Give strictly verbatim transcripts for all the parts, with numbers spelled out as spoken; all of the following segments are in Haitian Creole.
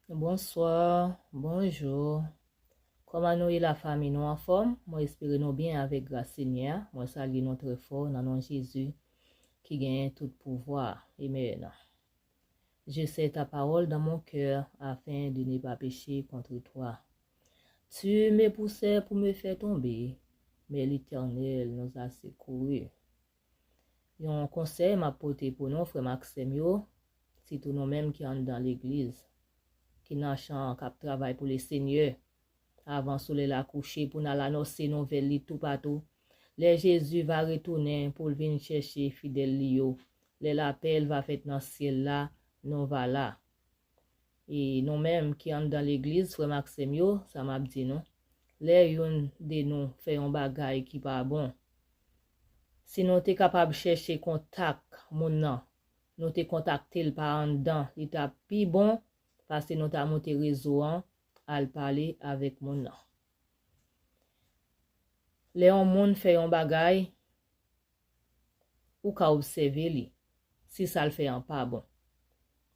Bonswa, bonjou. Kòman nou ye, lafanmi? Nou anfòm? Mwen espere nou byen avèk gras Senyè a. Mwen salye nou trè fò nan non Jezi ki genyen tout pouvwa. Amen. Je sais ta parole dans mon cœur afin de ne pas pécher contre toi. Tu me poussais pour me faire tomber, mais l'Éternel nous a secourus. Yon konsèy m ap pote pou nou, frè m ak sè m yo, sitou nou menm ki anndan legliz, ki nan chan an, k ap travay pou Lesenyè. Avan solèy la kouche, pou n al anonse nouvèl li toupatou. Lè Jezi va retounen pou l vin chèche fidèl li yo, lè lapèl va fèt nan syèl la, nou va la. E nou menm ki anndan legliz, frè m ak sè m yo, sa m ap di nou, lè youn de nou fè yon bagay ki pa bon, si nou te kapab chèche kontak moun nan, nou te kontakte l pa anndan, li t ap pi bon pase nou ta moute rezo an al pale avèk moun nan. Lè yon moun fè yon bagay, ou ka obsève li, si sa l fè an pa bon.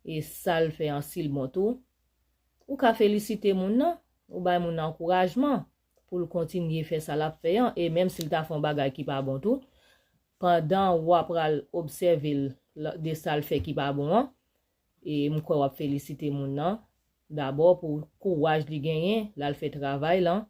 E sa l fè an, si l bon tou, ou ka felisite moun nan, ou bay moun nan ankourajman pou l kontinye fè sa l ap fè an, e menm si l ta fè yon bagay ki pa bon tou, pandan w ap pral obsève l de sa l fè ki pa bon an, e m kwè w ap felisite moun nan, dabò pou kouraj li genyen, l al fè travay lan.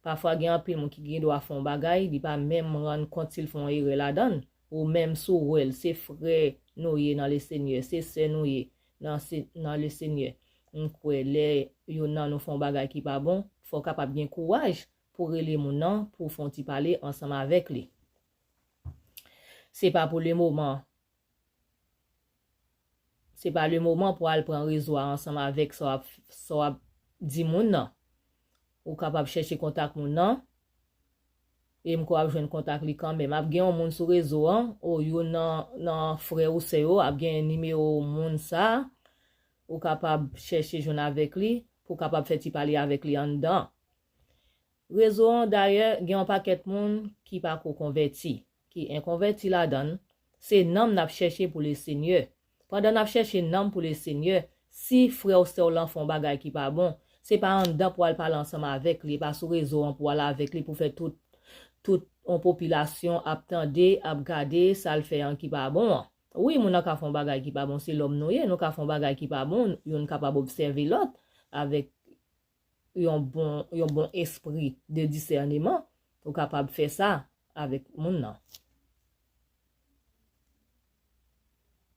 Pafwa gen anpil moun ki gen dwa fè yon bagay, li pa menm rann kont si l fè yon erè ladan l. Ou menm si w wè l, se frè nou ye nan Lesenyè, se sè nou ye nan, nan Lesenyè. M kwè lè youn nan nou fè yon bagay ki pa bon, fò w kapab gen kouraj pou rele moun nan, pou w fè yon ti pale ansanm avèk li. Se pa pou lemoman. Se pa lemoman pou al pran rezo a ansanm avèk sa w ap, sa w ap di moun nan. Ou kapab chèche kontak moun nan. E m kwè w ap jwenn kontak li kanmenm. Ap gen yon moun sou rezo an, ou youn nan, nan frè ou sè yo, ap gen nimewo moun sa a. Ou kapab chèche jwenn avèk li, pou w kapab fè ti pale avèk li anndan. Rezo an, dayè, gen yon pakèt moun ki pa ko konvèti, ki enkonvèti ladan l. Se nanm n ap chèche pou Lesenyè. Pandan n ap chèche nanm pou Lesenyè, si frè w, sè w lan fè yon bagay ki pa bon, se pa anndan pou w al pale ansanm avèk li, e pa sou rezo an pou w al avèk li pou fè tout, tout yon popilasyon ap tande, ap gade sa l fè an ki pa bon an. Wi, moun nan ka fè yon bagay ki pa bon, se lòm nou ye, nou ka fè yon bagay ki pa bon, youn kapab obsève lòt avèk yon bon, yon bon espri de disèneman, ou kapab fè sa avèk moun nan.